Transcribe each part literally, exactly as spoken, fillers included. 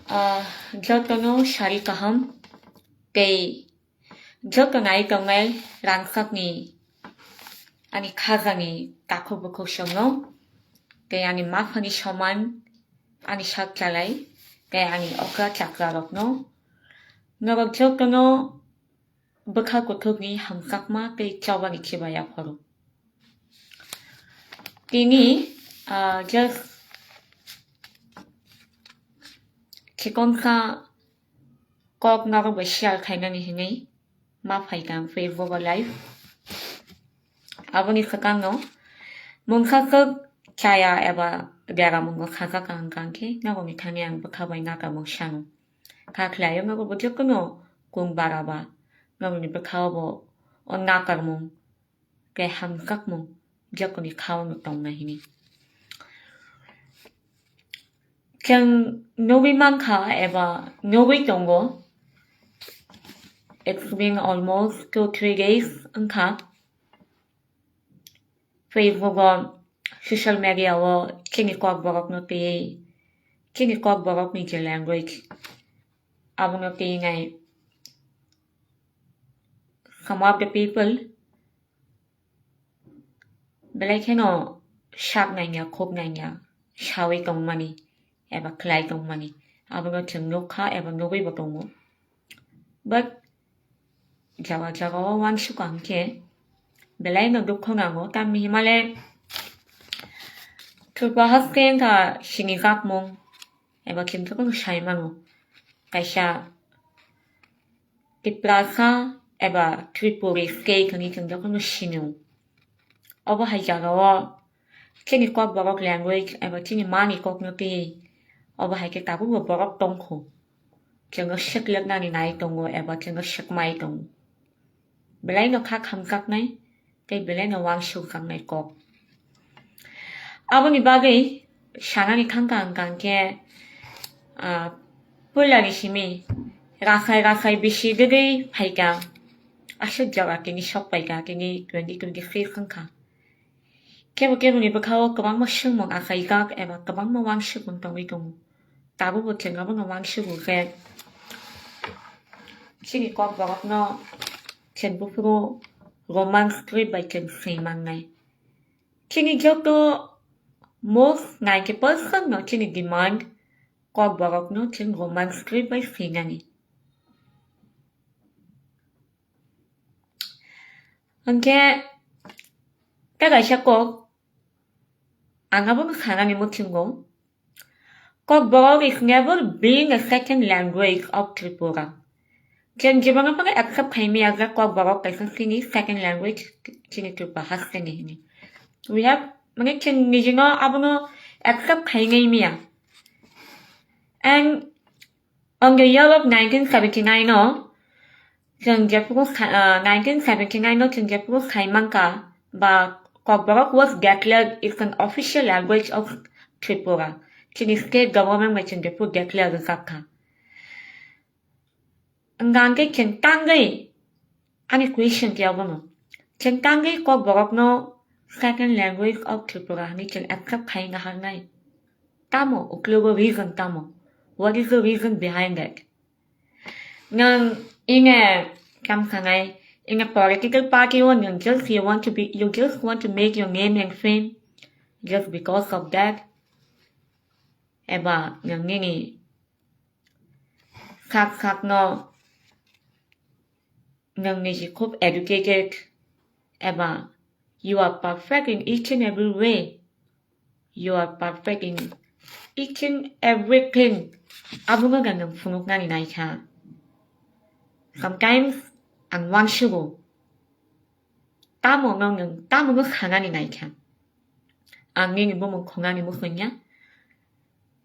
Ah, jotono sari kaham tei joto nai tongnai rangchakni ani khajani takhuk bukhuk songno tei ani maphani soman ani sak chalai tei ani okra chakra rokno norok jotono bwkha kuthukni hamjakma tei chobani khiba yapharo. Tini, ah, just chikonsa kok norok bai share khainani hinwi ma phaikha ang Facebook o live. Aboni swkangno mungsa swk chaya eba beramungo sajak ang kangkhe norokni thani ang bwkha bai nakarmung sano. Kha khlaio norok bo jotono kung bara ba norokni bwkha o bo o nakarmung tei hamjakmung jotoni kha-o no tongnai hini. Chwng nugwi mankha eba nugwi tongo, it's been almost two, three days wngkha. Facebook o, social media o chini Kokborok no twi, chini Kokborok ni je language abono twi nai some of the people belai kheno sak nangya, khuk nangya, sawi tongmani eba khlai tongmani abono chwng nukha eba nugwi bo tongo. But jaga jaga o uansukha hwnkhe belai no dukho nango, tamni himale Tripura haste wngkha sini kakmung eba chwng jotono sai mano kaisa Tiprasa eba Tripuri state hwnwi chwng jotono sino. Obo hai jagao chini Kokborok language eba chini mani kokno twi obo hai khe tabukbo borok tongkho. Chwngno swklwknani nai tongo eba chwngno swkmai tongo. Belaino kha khamjaknai tei belaino uansukjaknai kok. Aboni bagwi sanani thangkha ang kangkhe, ah, puilani simi rakhai rakhai bisi degwi phaikha. Aswk jora tini sok paikha, tini twenty twenty-six wngkha. Kebo keboni bwkhao kwbangma swngmung achaijak eba kwbangma uansukmung tongwi tongo. Tabukbo chwng abono uansugo khe chini Kokborokno chwng buphuru Roman script bai chwng swi mannai. Chini joto most ninety percent no chini demand Kokborokno chwng Roman script bai swinani. Hwnkhe tei kaisa kok ang abono sanani muchungo. Kokborok is never being a second language of Tripura. Chwng jibono phano accept khaimaya je Kokborok kaisa chini second language chini Tripura hasteni hwnwi. We have, mane chwng nijino abono accept khainai maya. And on the year of nineteen seventy-nine o, chwng jephuru sa-, ah, nineteen seventy-nine o chwng jephuru sai mankha ba Kokborok was declared is an official language of Tripura. Chini state government bai chwng jephuru declare rwjak kha. Hwnkha hwnkhe chwng tangwi ani question khe abono. Chwng tangwi Kokborokno second language of Tripura hwnwi chwng accept khai naharnai. Tamo uklogo reason tamo? What is the reason behind that? Nang ine kam sanai, in a political party o nang just you want to be, you just want to make your name and fame just because of that? Eba nang nini sak sakno nang niji khub educated eba you are perfect in each and every way. You are perfect in each and everything. Abono ga nang phunuknani naikha. Sometimes ang uansugo. Tamo no nang, tamo no sanani naikha. Ang nini bumung khonani mukhungya.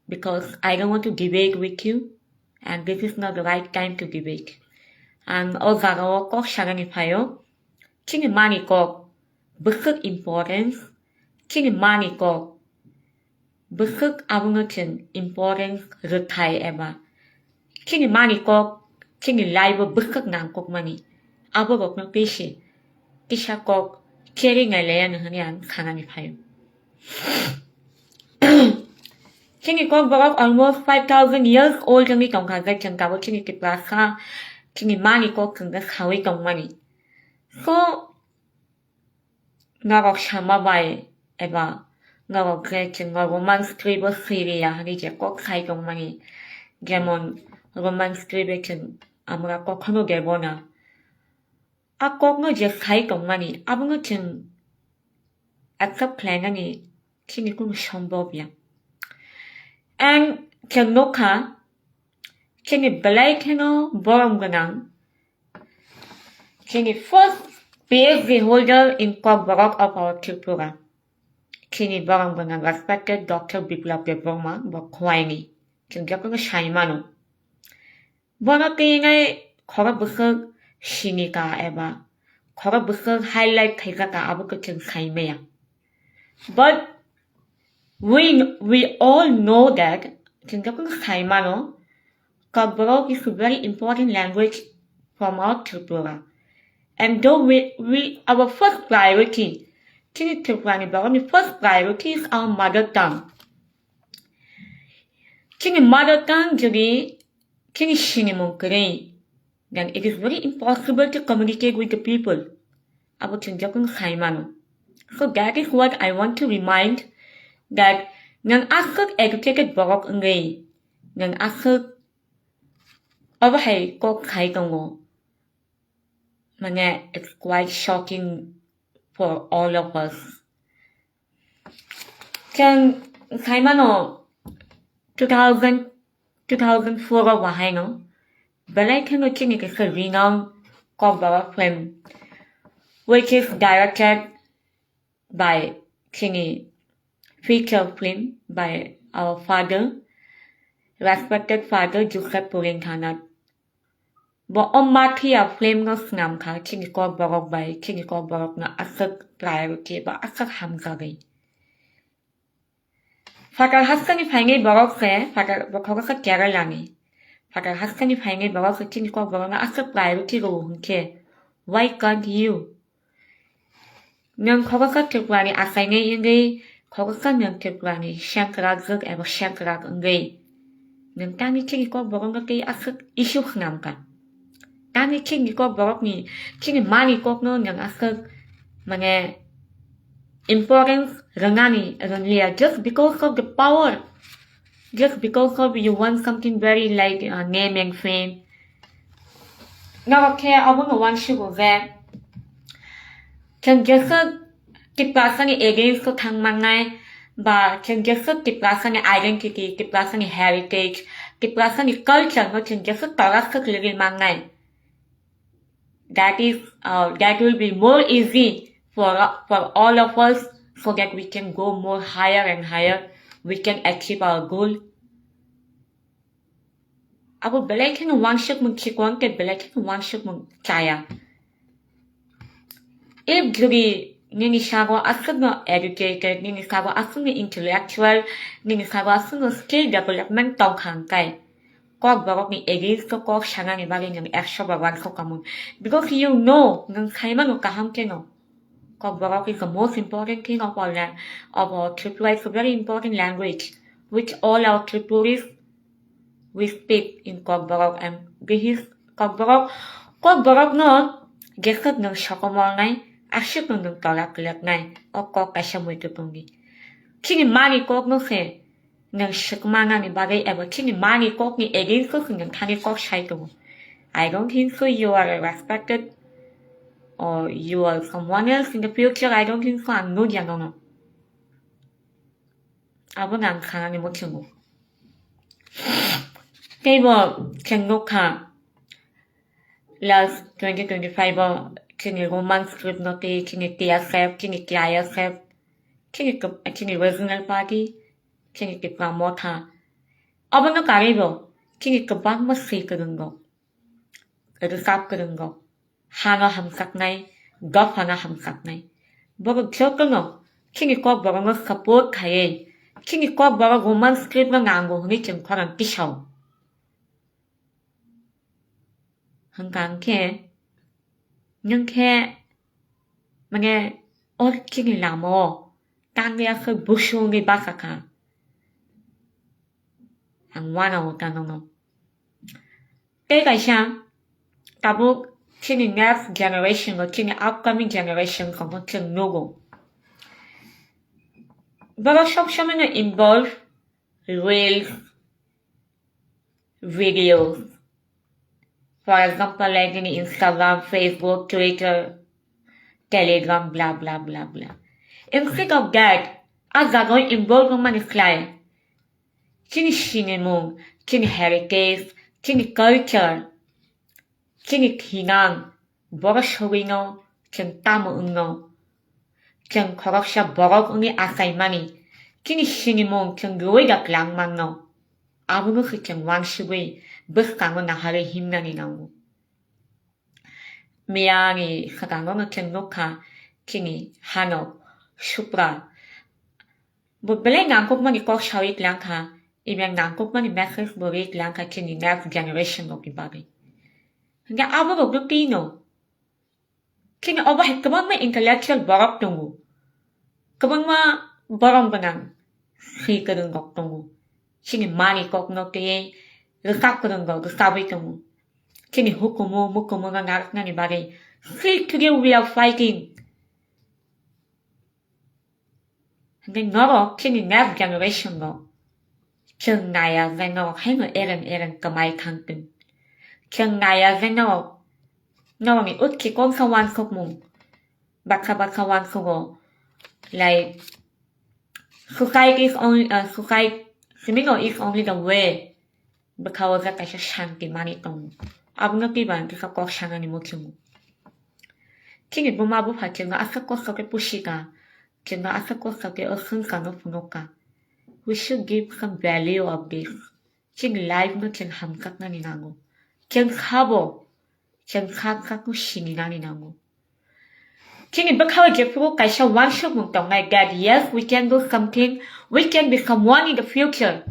Because I don't want to debate with you. And this is not the right time to debate. Ang o jaga o kok sanani phaio. Chini mani kok bwswk importance, chini mani kok bwswk abono chwng importance rwthai eba chini mani kok chini life o bwswk nangkukmani aborokno twi se kisa kok cherwi nai laiya hwnwi ang sanani phaio. Chini Kokborok almost five thousand years old wngwi tongkha, je chwng tabuk chini Tiprasa, chini mani kok chwng khe sawi tongmani. So, norok sama bai eba norok je chwng Roman script o siriya hinwi je kok sai tongmani, jemon Roman script o chwng amra kokhono debo na. A kokno je sai tongmani, abono chwng accept khlainani chini kunu sombhob ya. Ang chwng nukha, chini belai kheno borom gwnang, chini first P H D holder in Kokborok of our Tripura, chini borom gwnang respected Doctor Biplab Debbarma, bo Khowai ni, chwng jotono sai mano. Bono twiwi khorok bwswk sinika eba khorok bwswk highlight khaijaka abo khe chwng sai maya. But we, we all know that chwng jotono sai mano, Kokborok is a very important language from our Tripura. And though we, we, our first priority, chini Tripura ni borok ni first priority is our mother tongue. Chini mother tongue jodi chini sinimung kwrwi, then it is very impossible to communicate with the people. Abo chwng jotono sai mano. So that is what I want to remind, that nwng aswk educated borok wngwi, nwng aswk obo hai kok sai tongo. Mane, it's quite shocking for all of us. Chwng sai mano two thousand, two thousand four o bahaino belai kheno chini kisa renowned Kokborok film, which is directed by chini feature film by our father, respected father Joseph Purindhanath. Bo o Mathiya film no swnam kha chini Kokborok bai, chini Kokborok no aswk priority ba aswk hamjagwi. Phatar hasteni phainai borok se, phatar bo khoroksa Kerala ni. Phatar hasteni phainai borok se chini Kokborok no aswk priority rwo hwnkhe, why can't you? Nwng khoroksa Tripura ni achainai wngwi khoroksa nwng Tripura ni sengkrak jwk eba sengkrak wngwi nwng tangwi chini Kokborok no tei aswk issue swnam kha. Tangwi chini Kokborok ni, chini mani kok no nwng aswk, mane, importance rwnani rwngliya just because of the power, just because of you want something very like, uh, name and fame. Norok khe obono uansugo je chwng jeswk Tiprasani against o thang mannai, ba chwng jeswk Tiprasani identity, Tiprasani heritage, Tiprasani culture no chwng jeswk toraswk lwgwi mannai. That is, uh, that will be more easy for, for all of us, so that we can go more higher and higher, we can achieve our goal. Abo belai kheno uansukmung chikon tei belai kheno uansukmung chaya. If jodi nini sago aswkno educated, nini sago aswkno intellectual, nini sago aswkno skill development tongkha hwnkhe, Kokborokni against o kok sanani bagwi nwng ekso bar uansuk kamung. Because you know, nwng saimano kaham kheno. Kokborok is the most important thing of our land, of our Tripura. It's a very important language, which all our Tripuris we speak in Kokborok, and this is Kokborok. Kokborok no jeswk nwng sokomornai, aswk nwng tola kwlwknai, o kok kaisa muitu tongdi. Chini mani kok no se nwng swkma nani bagwi eba chini mani kokni against o se nwng thani kok sai tongo. I don't think so you are respected or you are someone else in the future. I don't think so, ang nukya nono. Abono ang sanani muchungo. Teibo chwng nukha last twenty twenty-five o chini Roman script no tei chini T S F, chini T I S F, chini, chini regional party, chini Tipra Motha. Abono karwi bo chini kwbangma swi kwrwng rok, rwchap kwrwng rok, hano hamjaknai, dophano hamjaknai. Borok jotono chini Kokborokno support khaiwi, chini Kokborok Roman script no nango hwnwi chwng khorang tisao. Hwnkha hwnkhe, nwng khe, mane, o chini lama o tangwi aswk busu wngwi bachakha. Ang uanao ta nono. Tei kaisa tabuk chini next generation o, chini upcoming generation rokno chwng nugo. Borok sob somoi no involve reels, videos. For example, like in Instagram, Facebook, Twitter, Telegram, bla bla bla bla. Instead of that, a jaga o involve wngmani khlai chini sinimung, chini heritage, chini culture, chini thinang, boro sogwino chwng tamo wngno? Chwng khoroksa borok wngwi achaimani, chini sinimung chwng rwui da kwlang mangno. Abono khe chwng uansugwi bwskango naharwi himnani nango. Miyani swkango no chwng nukha chini hanok Supra. Bo belai nangkukmani kok sawi kwlang kha, email nangkukmani message bo ri kwlang kha chini next generation rokni bagwi. Hingke abo rokno twi no. Chini obo hai kwbangma intellectual borok tongo. Kwbangma borom gwnang swi kwrwng rok tongo. Chini mani kokno twiwi rwchap kwrwng rok rwchabwi tongo. Chini hukumu mukumu no narwknani bagwi still today we are fighting. Hingke norok chini next generation rok chwng naiya je norok haino ereng ereng kwmai thangtwng. Chwng naiya je norok, norokni utki kongsa uansukmung baksa baksa uansugo, like, suicide is only, uh, suicide, simi no is only the way. Bwkha o je kaisa shanti manwi tongo. Abono twibo ang kisa kok sanani muchungo. Chini buma bupha chwngno aswk kosto khe pusi kha, chwngno aswk kosto khe o swngcharno phunuk kha. We should give some value of this. Chini life no chwng hamjaknani nango. Chwng sabo, chwng sak sakno sininani nango. Chini bwkhao jephuru kaisa uansukmung tongnai that yes, we can do something, we can be someone in the future.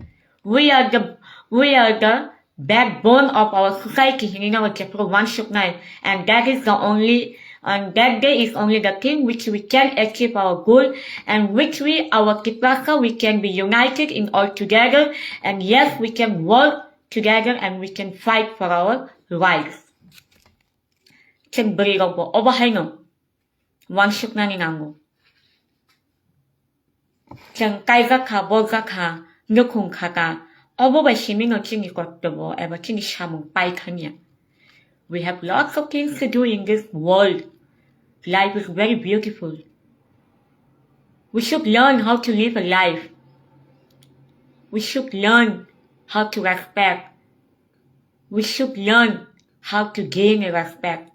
We are the, we are the backbone of our society hinwi no jephuru uansuknai, and that is the only, and that day is only the thing which we can achieve our goal, and which we, our Tiprasa, we can be united in all together, and yes, we can work together and we can fight for our rights. Chwng bwrwi rok bo obo haino uansuknani nango. Chwng kaijak kha, bojak kha, nukhung kha ta, obo bai simi no chini kortobo eba chini samung pai thangya. We have lots of things to do in this world. Life is very beautiful. We should learn how to live a life. We should learn how to respect. We should learn how to gain a respect.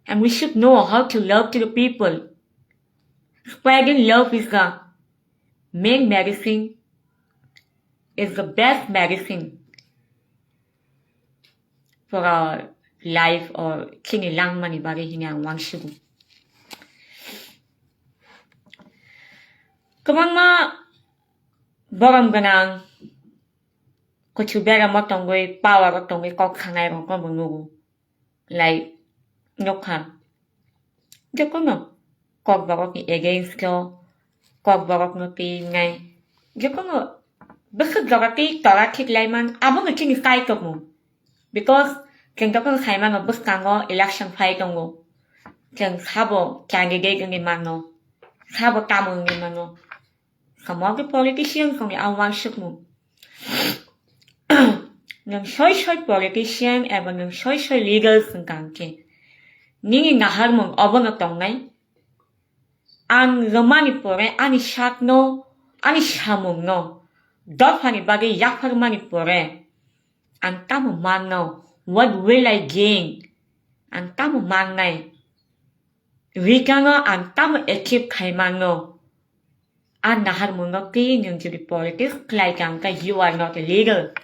And we should know how to love to the people. Spreading love is the main medicine, is the best medicine for our life or chini langmani bagwi hini ang uansugo. Kwbangma borom gwnang kuchu beramo tongwi, power o tongwi kok sanai rokno bo nugo. Like, nukha. Jokono kok borokni against o, kok borokno twi wngnai. Jokono bwswk jora twi tora thik lai man, abono chini kaitormung. Because chwng jokono sai mano bwskango election phai tongo. Chwng sabo candidate wngwi mano, sabo tamo wngwi mano. Some of the politicians wngwi ang uansukmung. Nwng soi soi politician eba nwng soi soi leaders wngkha hwnkhe nini naharmung obono tongnai. Ang rwmani pore ani sakno, ani samungno dophani bagwi yapharmani pore ang tamo manno? What will I gain? Ang tamo mannai? Return o ang tamo achieve khai manno? A naharmungno twi nwng jodi politics khlai kha hwnkhe you are not a leader.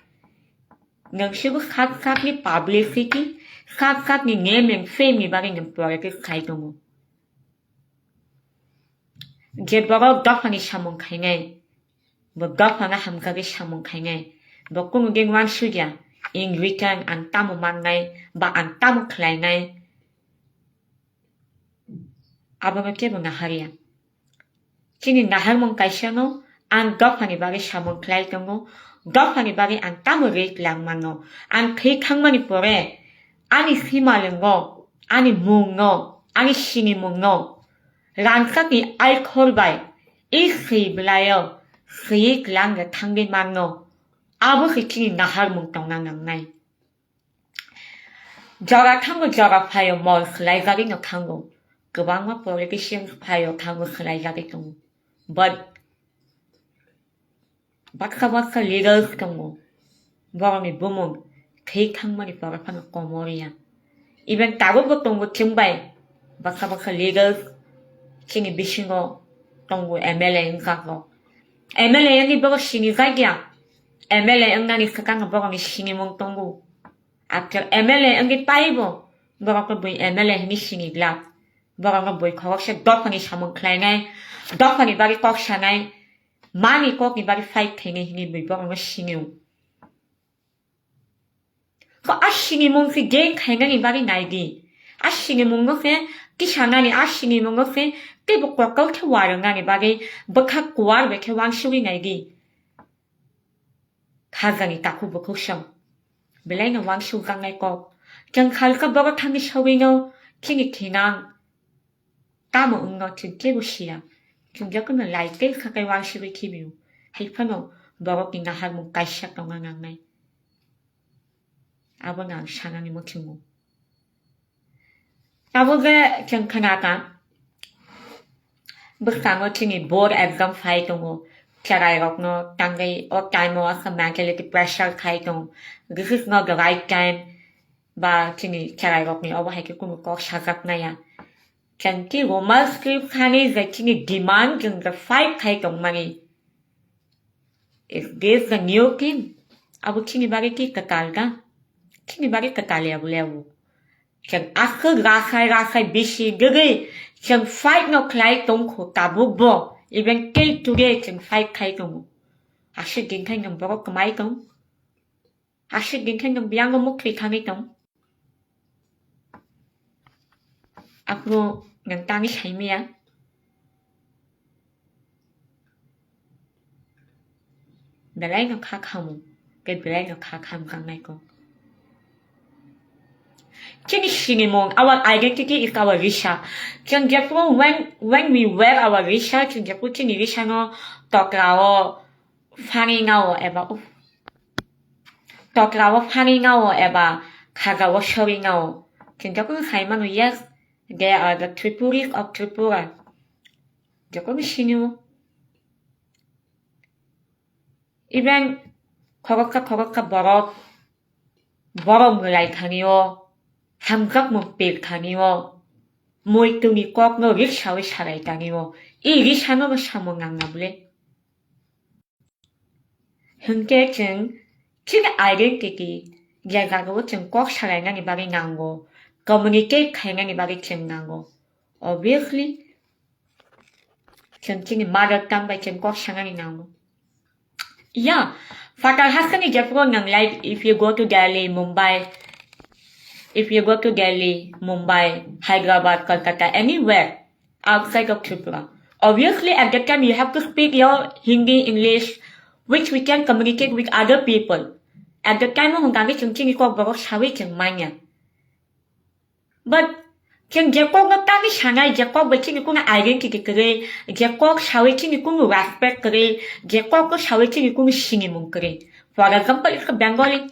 Nwng sibo sak sakni publicity, sak sakni name and fame ni bagwi nwng politics khai tongo. Je borok dophani samung khainai, bo dophano hamjakgwi samung khainai, bo kunu din uansukya in return ang tamo mannai ba ang tamo khlainai. Abono kebo naharya. Chini naharmung kaisano Ang dophani bagwi samung khlai tongo, dophani bagwi ang tamo rwi tlang mano? Ang thwi thangmani pore ani simalwngo, ani mungno, ani sinimungno rangchakni aikhor bai i swi bwlaio swiwi tlang rw thangwi manno. Abo se chini naharmung tongna nangnai. Jora thango, jora phaio, mol swlaijagwi no thango. Kwbangma politicians phaio, thango, swlaijagwi tongo. But baksa baksa leaders tongo, borokni bumung thwi thangmani pore phano komo riya. Even tabukbo tongo chwng bai baksa baksa leaders chini bisingo tongo, M L A wngkha kho. M L A wngwi borok sinijak ya, M L A wngnani swkang borokni sinimung tongo. After M L A wngwi paibo, borokno bui M L A hwnwi sini glak. Borokno bui khoroksa dophani samung khlainai, dophani bagwi kok sanai, mani kokni bagwi fight khainai hwnwi bui borokno sinio. Kho a sinimung se gain khainani bagwi naidi. A sinimungno se tisanani, a sinimungno se teibo kokol khe warwngnani bagwi bwkha kuar bai khe wansugwi naidi. Khajani takhuk bukhuk song. Belai no wansuk jaknai kok. Chwng khalka borok thangwi sogwino chini thinang. Tamo wngno chwng kebo siya. Chwng jotono lai tei khakai wansugwi khibio. Hai phano borokni naharmung kaisa tongna nangnai. Abono ang sanani muchungo. Tabuk je chwng khna ka, bwskango chini board exam phai tongo, cherai rokno tangwi o time o aswk mentality pressure khai tongo. This is not the right time, ba chini cherai rokni obo hai khe kunu kok sajak naya. Chwng ki Roma script khani je chini demand chwng je fight khai tongmani. Is this the new thing? Abo chini bagwi ki kwtal da? Chini bagwi kwtal ya bole abo. Chwng aswk rasai rasai bisi gigwi chwng fight no khlai tongkho tabuk bo. Even till today chwng fight khai tongo. Aswk din khai nwng borok kwmai tong. Aswk din khe nwng biyango muktwi thangwi tong. Aphuru nwng tangwi saimaya. Belai no kha khamu, tei belai no kha khamjaknai kok. Chini sinimung, our identity is our risa. Chwng jephuru when, when we wear our risa, chwng jephuru chini risa no tokra o phangwi ngao eba, uff, tokra o phangwi ngao eba khaga o sogwi ngao. Chwng jotono sai mano, yes, they are the Tripuris of Tripura. Jotono sinio. Even khoroksa khoroksa borok, borok mwlai thani o, hamjakmung pek thani o, muitungni kokno riksawi salai thani o, i risano bo samung nangna bole. Hwnkhe chwng chini identity je jagao chwng kok salainani bagwi nango, communicate khainani bagwi chwng nango. Obviously, chwng chini mother tongue bai chwng kok sanani nango. Yeah, fatar hasteni jephuru nang, like, if you go to Delhi, Mumbai, if you go to Delhi, Mumbai, Hyderabad, Kolkata, anywhere, outside of Tripura. Obviously, at that time, you have to speak your Hindi, English, which we can communicate with other people. At that time, hwnkha khe chwng chini kokborok sawi chwng manya. But chwng je kokno tangwi sanai, je kok bai chini kunu identity kwrwi, je kok sawi chini kunu respect kwrwi, je kokno sawi chini kunu sinimung kwrwi. For example, it's a Bengali.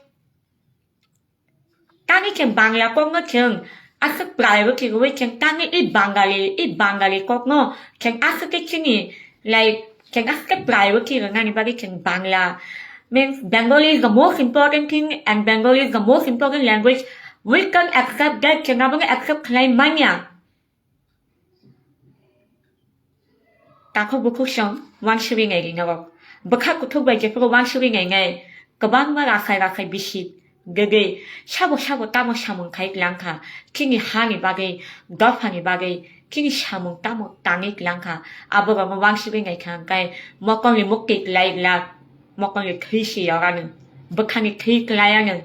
Tangwi chwng Bangla kokno chwng aswk priority rwui chwng tangwi i Bangali, i Bangali kokno chwng aswk khe chini, like, chwng aswk khe priority rwnani bagwi chwng Bangla. Means Bengali is the most important thing and Bengali is the most important language. We can accept that, chwng abono accept khlai manya. Takhuk bukhuk song wansugwi nai ri norok. Bwkha kuthuk bai jephuru wansugwi nai nai kwbangma rakhai rakhai bisi gagwi sabo sabo tamo samung khai langkha. Chini hani bagwi, dophani bagwi, chini samung tamo tangwi langkha. Aborokno wansugwi nai kha hwnkhe mokolni mukti klai glak, mokolni thwi si yogano, bwkhani thwi klai ano,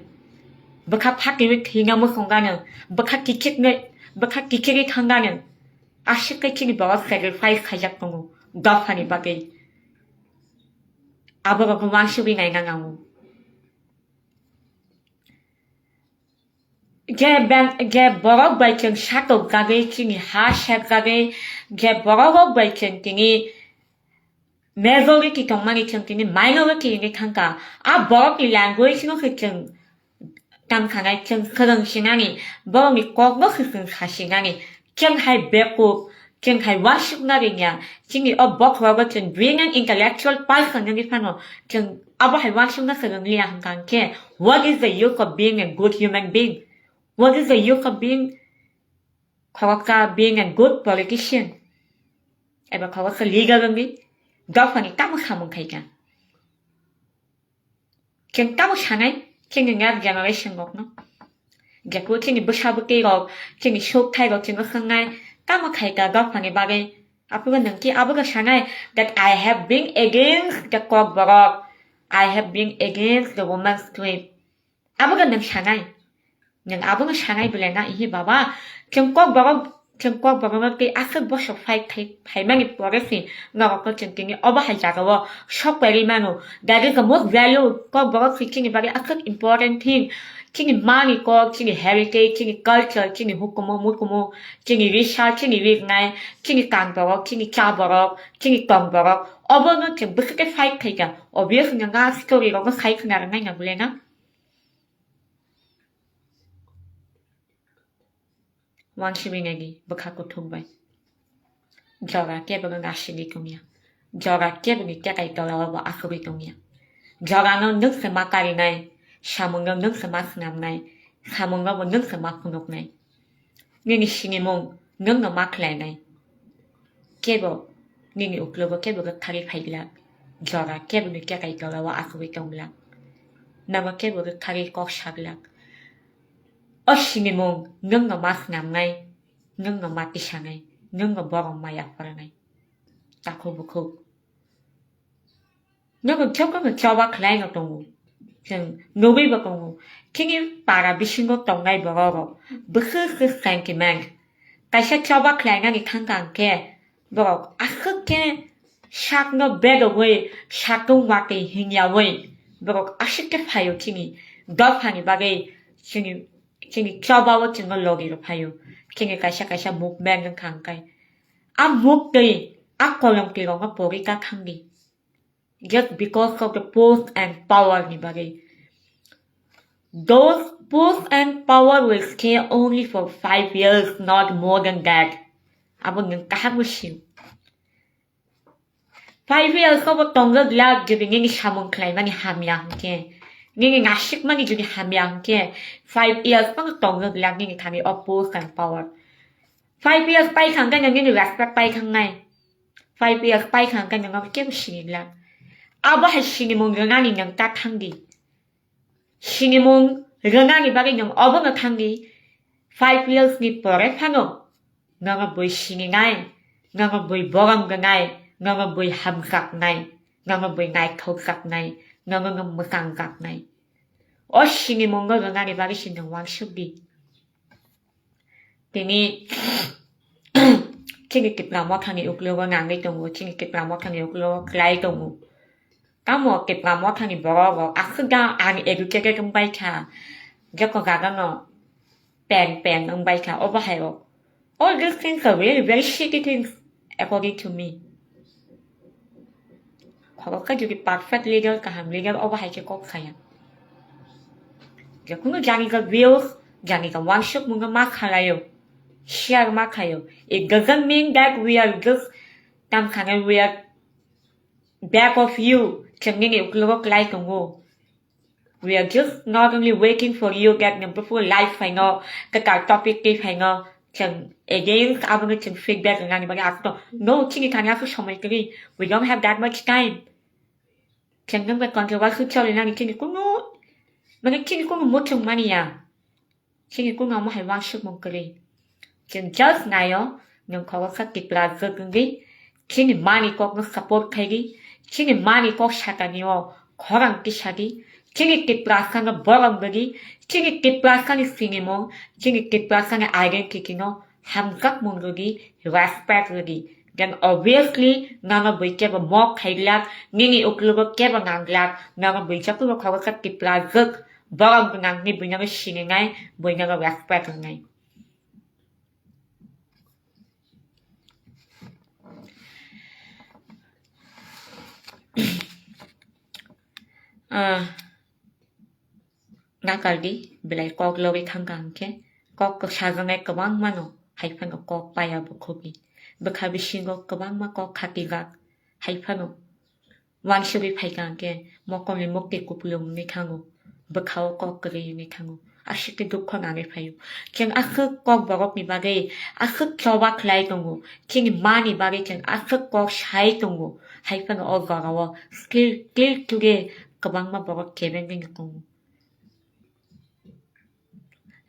bwkha phakiwi thwina muchungano, bwkha kichiknwi, bwkha kichigwi thangano. Aswk khe chini borok sacrifice khaijak tongo dophani bagwi. Aborokno uansugwi naina nango. Je beng-, je borok bai chwng satok jagwi, chini ha sek jagwi, je borok rok bai chwng tini majority tongmani chwng tini minority hinwi thangkha. A borokni language no khe chwng tam khanai, chwng swrwng sinani, borokni kokno khe chwng sa sinani. Chwng hai bekuk, chwng hai uansukna rwngya. Chini o bokhorogo chwng brilliant intellectual person wngwi phano chwng abo hai uansukna swrwng liya hwnkha hwnkhe, what is the use of being a good human being? What is the use of being khoroksa, being a good politician? Eba khoroksa leader wngwi dophani tamo samung khaikha? Chwng tamo sanai, chini next generation rokno. Jephuru chini bwsa bwtwi rok, chini sukthai rok chwngno swngnai, tamo khaikha dophani bagwi? Aphuru nwng ki abono sanai that I have been against the Kokborok, I have been against the women's trip. Abono nwng sanai. Nwng abono sanai bwle na ihi baba? Chwng Kokborok, chwng Kokborok no tei aswk bosok phai, phai, phaimani pore se norokno chwng tini obo hai jagao sok paiwi mano. That is the most value. Kokborok se chini bagwi aswk important thing. Chini mani kok, chini heritage, chini culture, chini hukumu mukumu, chini risa, chini rinai, chini kang borok, chini cha borok, chini tong borok. Obono chwng bwswk khe fight khaikha. Obviously nwng a story rokno sai khna rwngnaina bwle na? Uansugwi naidi bwkha kuthuk bai. Jora kebo no nasigwi tongya. Jora kebo ni tekai tola o bo asugwi tongya. Jora no nwng se ma karinai, samung no nwng se ma swnamnai, samung no bo nwng se ma phunuknai. Nini sinimung nwng no ma khlainai. Kebo nini uklogo kebo rwktharwi phai glak. Jora kebo ni tekai tola o asugwi tong glak. Nogo kebo rwktharwi kok sa glak. O sinimung nwng no ma swnamnai, nwng no ma tisanai, nwng no borom maya phoranai. Takhuk bukhuk. Nogo jotono choba khlai no tongo. Chwng nugwi bo tongo. Chini para bisingo tongnai borok rok bwswk se sentiment. Kaisa choba khlainani thangkha hwnkhe borok aswk khe sakno bedogwi satung watwi hingyawi borok aswk khe phaio chini dophani bagwi chini, chini chobao chwngno logi rw phaio. Chini kaisa kaisa movement wngkha hwnkhe a muktwi a kolomtwi rokno pori ta thangdi. Just because of the post and power ni bagwi. Those post and power will stay only for five years, not more than that. Abo nwng kaham sio. Five years obo tongjak glak, jodi nini samung khlaimani hamya hwnkhe, nini nasikmani jodi hamya hwnkhe, five years phano tongjak glak nini thani o post and power. Five years paikha hwnkhe nini respect paikha wngnai. Five years paikha hwnkhe nwng abo kebo sini glak. Abo hai sinimung rwnani nwng ta thangdi. Sinimung rwnani bagwi nwng obono thangdi. Five years ni pore phano nono bui sininai, nono bui borom rwnai, nono bui hamjaknai, nono bui naithokjaknai, nono no mwchangjaknai. O sinimungo rwnani bagwi se nwng uansukdi. Tini chini Tipra Mothani uklogo nangwi tongo, chini Tipra Mothani uklogo kwlai tongo. Tamo Tipra Mothani borok rok aswk da uneducated wngbai kha, jeko jaga no pen pen wngbai kha, obo hai rok. All these things are really very shitty things according to me. Khoroksa jodi perfect leader, kaham leader, obo hai khe kok saya. Jekunu jani ka views, jani ka wansuk mungno ma khalaio, share ma khaio. It doesn't mean that we are just tam khana we are back of you. Chwng nini uklogo klai tongo. We are just not only waiting for you that nwng buphuru live phaino, kwtal topic twi phaino, chwng against abono chwng feedback rwnani bagwi aswk tong. No, chini thani aswk somoi kwrwi. We don't have that much time. Chwng nwng bai controversy cholinani chini kunu, mane chini kunu muchung mani ya. Chini kunu omo hai uansukmung kwrwi. Chwng just naio, nwng khoroksa Tiprajwk wngwi, chini mani kokno support khaidi, chini mani kok sakani o khorang tisadi, chini Tiprasano borom rwdi, chini Tiprasani sinimung, chini Tiprasani identity no hamjakmung rwdi, respect rwdi. Then obviously nono bui kebo mok khaiglak, nini uklugo kebo nanglak, nono bui jotono khoroksa tiprajwk, borok nangni buinono sininai, buinono respect wngnai. Ah, nakardi, belai kok logwi thangkha hwnkhe, kok kwsajaknai kwbangmano, hai phano kok paya bukhubi. Bwkha bisingo kwbangma kok khatijak, hai phano wansugwi phaikha hwnkhe, mokolni mukti kupulung wngwi thango, bwkhao kok kwrwi wngwi thango, aswk khe dukho nangwi phaio. Chwng aswk kok borokni bagwi aswk choba khlai tongo, chini mani bagwi chwng aswk kok sai tongo, hai phano o jorao clear, clear clear kwbangma borok kebengwi tongo.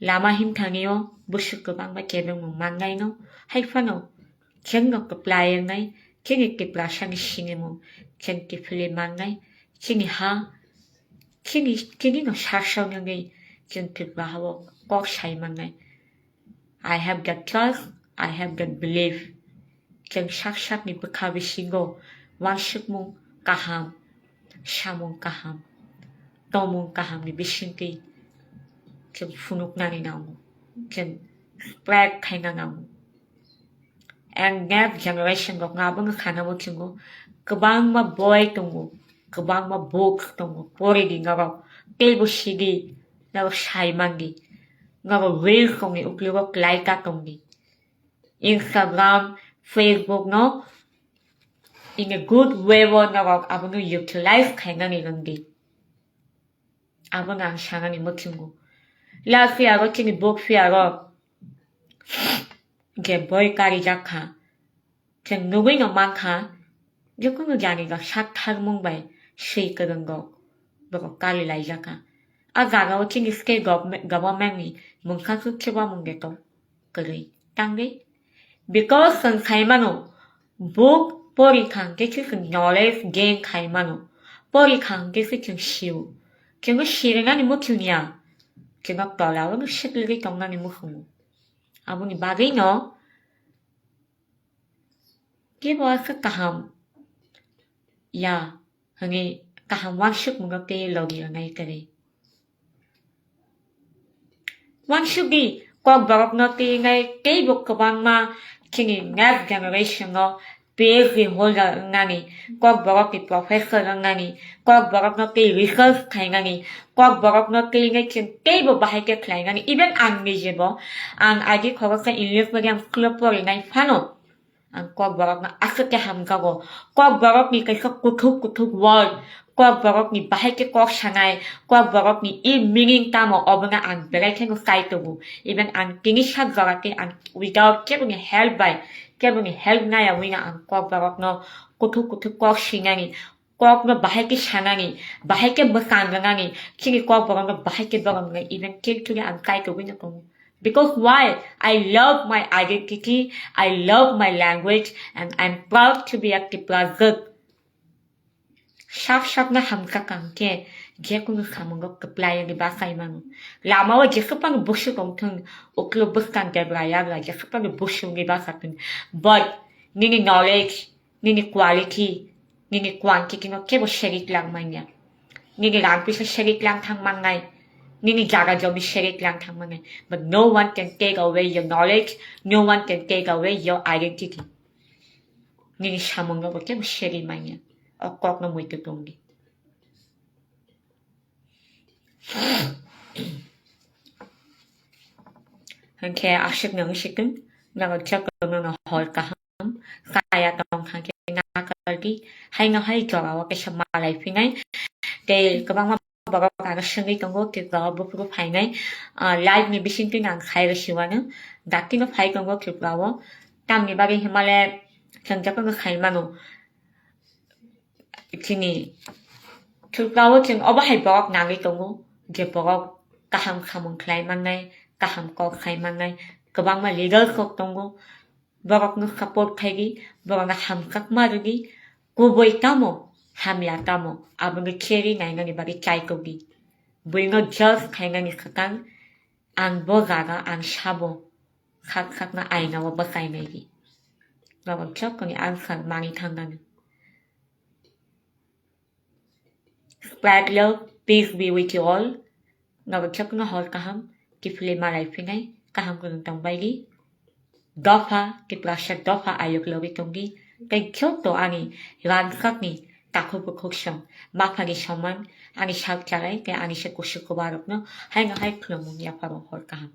Lama himthani o bwswk kwbangma kebengmung mannai no, hai phano chwngno kwplai wngnai, chini Tiprasani sinimung chwng kiphilwi mannai, chini ha, chini, chini no sak sawi wngwi chwng Tripura ha-o kok sai mannai. I have that trust, I have that belief. Chwng sak sakni bwkha bisingo wansukmung kaham, samung kaham, tongmung kahamni bisingtwi chwng phunuknani nango, chwng spread khaina nango. And next generation rokno abono sana muchungo, kwbangma boi tongo, kwbangma books tongo, poridi norok, teibo sidi, norok sai mandi, norok reels tongni uklogo kwlai ta tongdi. Instagram, Facebook no in a good way o norok abono utilize khainani rwngdi. Abono ang sanani muchungo. Last year o chini book fair o je boi karijak kha. Chwng nugwi no mankha, je kunu jani rok sak tharmung bai swi kwrwng rok borok kari laijak kha. A jaga o chini state government, government ni mungsa khe chubamung de tong kwrwi tangwi. Because chwng sai mano, book pori kha hwnkhe se chwng knowledge gain khai mano. Pori kha hwnkhe se chwng sio. Chwngno sirinani muchung ya. Chwngno tola o no sikligwi tongnani muchungo. Aboni bagwi no kebo khe kaham ya hwnwi kaham wansukmungo tei logi rwnai kwrwi. Wansukdi, Kokborokno twi wngnai teibo kwbangma chini next generation o P H D holder wngnani, Kokborokni professor wngnani, Kokborokno twi research khainani, Kokborokno twi wngnai chwng teibo bahai khe khlainani. Even ang nijebo, ang agi khoroksa English medium school o porinai phano, ang Kokborokno aswk khe hamjago. Kokborokni kaisa kuthuk kuthuk word, Kokborokni bahai khe kok sanai, Kokborokni i meaning tamo obono ang belai kheno chai tongo. Even ang tini sak jora tei ang without keboni help bai, keboni help naya wino ang Kokborokno kuthuk kuthuk kok sinani, kokno bahai khe sanani, bahai khe bwsang rwnani, chini Kokborokno bahai khe borom rwnani, even till today ang chai tongwi no tongo. Because why? I love my identity, I love my language, and I'm proud to be a Tiprajwk. Sak sakno hamjakha hwnkhe, je kunu samungo kwplai wngwi bachai mano. Lama o jesa phano bwswk wngthung, uklok bwskang debra yagra jesa phano bwswk wngwi bachathung. But nini knowledge, nini quality, nini quantity no kebo seri tlang manya. Nini rang pisa seri tlang thang mannai. Nini jaga jomi seri tlang thang mannai. But no one can take away your knowledge, no one can take away your identity. Nini samung no bo kebo seri manya. O kok no muitu tongdi. Hwnkhe aswk no wngsitung, nogo jotono no hor kaham, kaya tong kha khe nakardi, haino hai jora o kaisa malai phinai. Tei kwbangma borok aro swngwi tongo, Tripura o buphuru phainai. Ah, live ni bisingtwi no ang khai rw siwano, dakti no phai tongo Tripura o. Tamni bagwi hinmale chwng jotono khai mano. Chini Tripura o chwng obo hai borok nangwi tongo, je borok kaham samung khlai mannai, kaham kok khai mannai, kwbangma leaders rok tongo, borokno support khaidi, borokno hamjakma rwdi, kubui tamo, hamya tamo, abono cherwi nainani bagwi chai tongdi. Buino judge khainani swkang, ang bo jaga ang sabo, sak sakno aina o bwchai naidi. Nogo chokni answer mani thangnani. Spread love, peace be with you all. Nogo chokno hor kaham, kiphilwi malai phinai, kaham kwrwng tongbaidi. Dopha, kiprasa dopha ayuk logwi tongdi. Tei joto ani ransakni takhuk bukhuk song, maphani soman, ani sak chalai, tei ani se kusu kubarokno haino hai khulumung yapharo hor kaham.